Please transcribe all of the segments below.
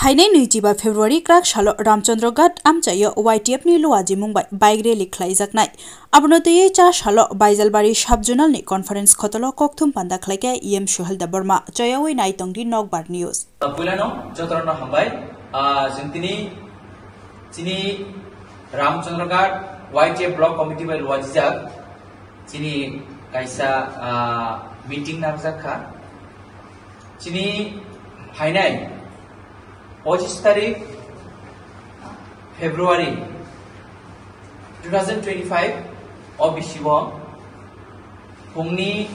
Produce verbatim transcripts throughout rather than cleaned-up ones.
Phainai nwichiba February kwrak salo Ramchandra Ghat amchaio Y T F ni Luajimung bai bike rally khlaijaknai. Abono twiwi cha salo Baijalbari sub-zonal ni conference khotolo kokthum panda khlaikha E M Suhel Debbarma. Choyawi naitongdi Nokbar News. Puilano jotorno hambai. Ah, chwng tini chini Ramchandra Ghat Y T F Block Committee bai luajijak chini kaisa, ah, meeting narwkjak kha. Chini phainai pochis tarik February two thousand twenty-five o bisingo phungni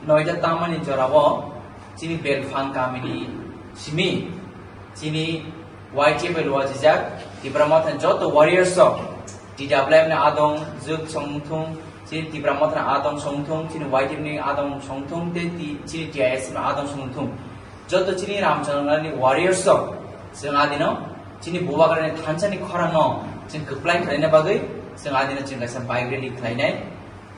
noita tamani jorao chini Belphang kamini simi chini Y T F bai luajijak Tipra Motha joto warriors rok T W F ni adong juk songthung, chini Tipra Motha ni adong songthung, chini Y T F ni adong songthung, tei ti-, chini T I S ni adong songthung. Joto chini Ramchandra ni warriors rok, chwng adino chini Bubagrani thansa ni khorang no chwng kwplai khlaina bagwi chwng adino chwng kaisa bike rally khlainai.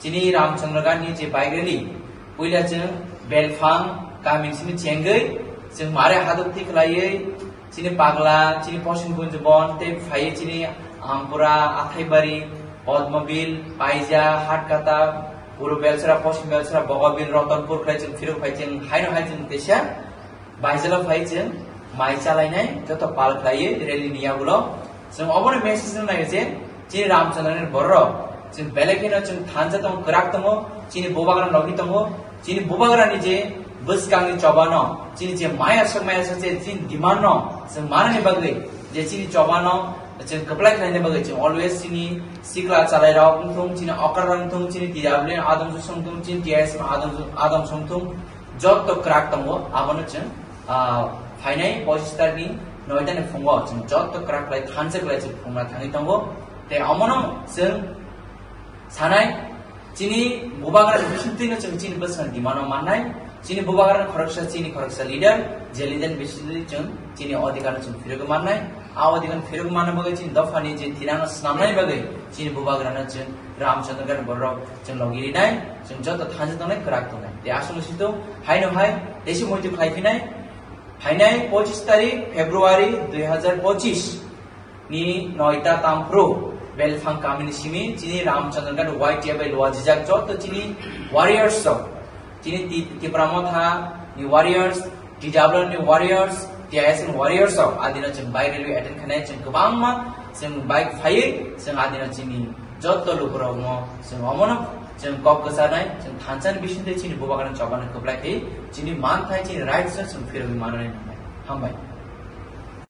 Chini Ramchandra Ghat ni je bike rally, puila chwng Belphang kamini simi chengwi chwng mare haduk thik khlaiwi chini Pagla, chini Posin Gunjubon, tei phaiwi chini Ampura, Athaibari, Padmabil, Paija, Hatkata, Purbo Belsara, Posin Belsara, Bogobil, Rotonpur khlai chwng phirok phai chwng haino hai chwng teisa Baijalo phai chwng mai chalainai joto pal khlaiwi rally ni yagulo. Chwng obono message rwnaio je chini Ramchandra ni bororok chwng belai kheno chwng thansa tongo, kwrak tongo, chini Bubagra logi tongo, chini Bubagra ni je bwskang ni choba no, chini je maya sok maya sok je chini demand no chwng manani bagwi je chini choba no chwng kwplai khlaina bagwi chwng always chini sikla chalai rok wngthung, chini okra rok wngthung, chini T W F adong songthung, chini T I S adong, adong songthung, joto kwrak tongo, abono chwng, ah, phainai pochis tarikni noita ni phungo chwng joto kwrak khlai thansa khlai chwng phungna thangwi tongo. Tei omono chwng sanai, chini Bubagra ni bisingtwino chwng chini bwskango demand no mannai, chini Bubagra ni khoroksa, chini khoroksa leader, je leader ni bisingtwi chwng chini odhikar no chwng phirogwi mannai. A odhikar phirogwi manna bagwi chini dophani je thinangno snamnai bagwi chini Bubagrano chwng Ramchandra Ghat borok chwng logi rinai, chwng joto thansa tongnai, kwrak tongnai. Tei aswkno sito haino hai teisa muitu khlai phinai, phainai pochis tarik February dui hazar pochis ni noita tamphru Belphang kamini simi chini Ramchandra Ghat Y T F bai luajijak joto chini warriors rok, chini Ti-, Tipra Motha ni warriors, T W F ni warriors, T I S ni warriors rok adino chwng bike rally attend khainai, chwng kwbangma chwng bike phaiwi chwng adino chini joto lukurokno chwng omono chwng kok kwchanai, chwng thansa ni bisingtwi chini Bubagrani chobano kwplai khe chini manthai, chini rights no chwng phirogwi mananai nangnai. Hambai.